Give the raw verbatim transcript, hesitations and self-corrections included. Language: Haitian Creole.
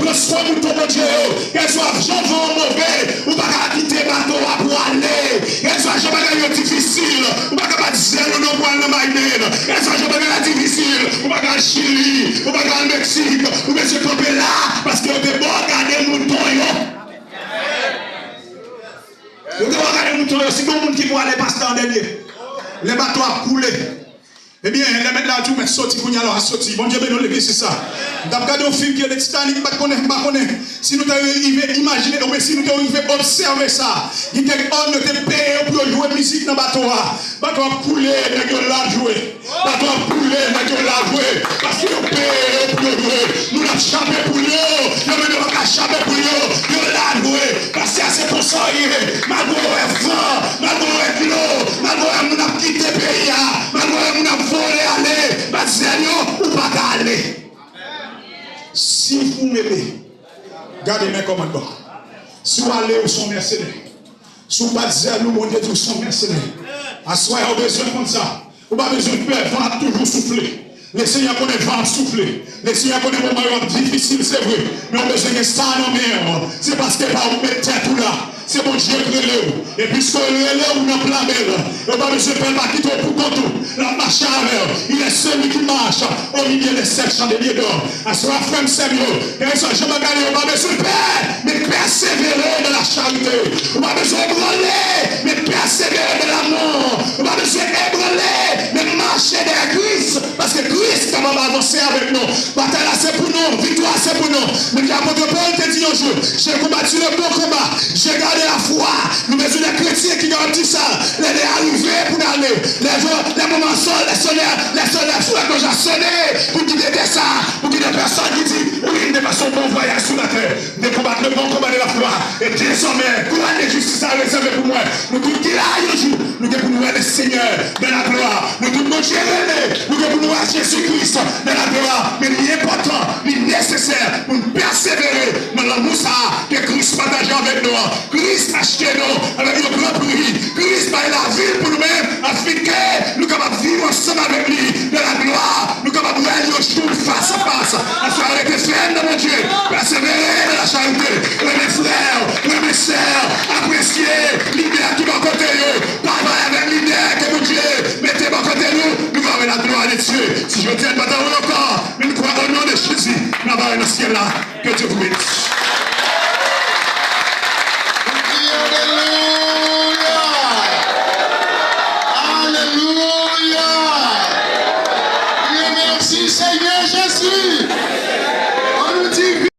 Pran swen mouton Bondye yo. Kèlkeswa jan van an move, ou pa ka kite bato a pou ale. Kèlkeswa jan bagay yo difisil, ou pa ka bat zèl ou non pou al nan Biden. Kèlkeswa jan bagay la difisil, ou pa ka al Chili, ou pa ka al Meksik. Ou bezwen kanpe la, paske yo te ba w gade mouton yo. Yo te ba w gade mouton yo. Si gen yon moun ki pou ale, pastè an dènye. Lè bato ap koule. Ebyen, lè mèt la di w, "Mèt, soti kounye a la, w a soti." Bondye beni w, legliz, se sa. M t ap gade yon fim ki rele Titanic, m pa t konnen, m pa konnen si nou te rive imajine, oubyen si nou te rive obsève sa. Gen kèk òm yo te peye yo pou yo jwe mizik nan bato a. Bato ap koule, nèg yo la ap jwe. Bato ap koule, nèg yo la ap jwe. Paske yo peye yo pou yo jwe. Moun ap chape poul yo, yo menm yo pa ka chape poul yo, yo la ap jwe. Pastè a se konsa w ye. Malgre w wè van, malgre w wè dlo, malgre w wè moun ap kite peyi a, malgre w wè moun ap vole ale, bat zèl yo, ou pa ka ale. Si ou mele, gade men kòmandman. Si w ale, ou se yon mèsenè. Si w bat zèl ou, Bondye di w se yon mèsenè. Aswè a, ou bezwen konn sa. Ou pa bezwen pè, van ap toujou soufle. Lesenyè konnen van ap soufle. Lesenyè konnen moman yo ap difisil, se vre. Men ou bezwen gen sa nan men w. Se paske pa ou k met tèt ou la. Se Bondye k rele w. E piske l rele w nan plan men l, ou pa bezwen pè, l pa kite w pou kont ou. L ap mache avè w. Il est celui qui marche au milieu des sept chandeliers d'or. Aswè a, frè m, sè m yo, kèlkeswa jan bagay yo, pa bezwen pè, men pèsevere dans la charité. Ou pa bezwen ebranle, men pèsevere dans l'amour. Ou pa bezwen ebranle, men mache dèyè Kris, paske Kris kapab avanse avèk nou. Batay la se pou nou, viktwa se pou nou. Men ke apot Pòl te di yon jou, j'ai combattu le bon combat, j'ai gardé la foi. Nou bezwen de kretyen ki kapab di sa. Lè, lè a rive pou n ale. Lè jou, lè moman sò, lè sonè, lè sonè sou lè klòch la sone pou gide de sa, pou gide pèsòn ki di, wi, m te pase yon bon vwayaj sou latè. M te konbat le bon combat de la foi. E dezòmè, kouwòn de jistis la rezève pou mwen. Nou tout ki la yon jou, nou gen pou nou wè Lesenyè dans la gloire. Nou tout Bondye rele, nou gen pou nou wè Jezi Kris dans la gloire. Men li enpòtan, li nesesè pou n pèsevere nan lanmou sa a ke Kris pataje avèk nou an. Kris achte nou avèk yon gran pri. Kris bay lavi l pou nou menm, afin ke nou kapab viv ansanm avèk li dans la gloire. Nou kapab wè l yon jou fas a fas. Aswè a, rete fèm nan Bondye. Pèsevere dans la charité. Renmen frè w, renmen sè w, apresye lidè ki bò kote yo. Travay avèk lidè ke Bondye mete bò kote nou. Nou va wè la gloire de Dieu. Si jodi a n pa ta wè l ankò, men n kwè o non de Jezi, n ap wè nan syèl la. Que Dieu vous bénisse.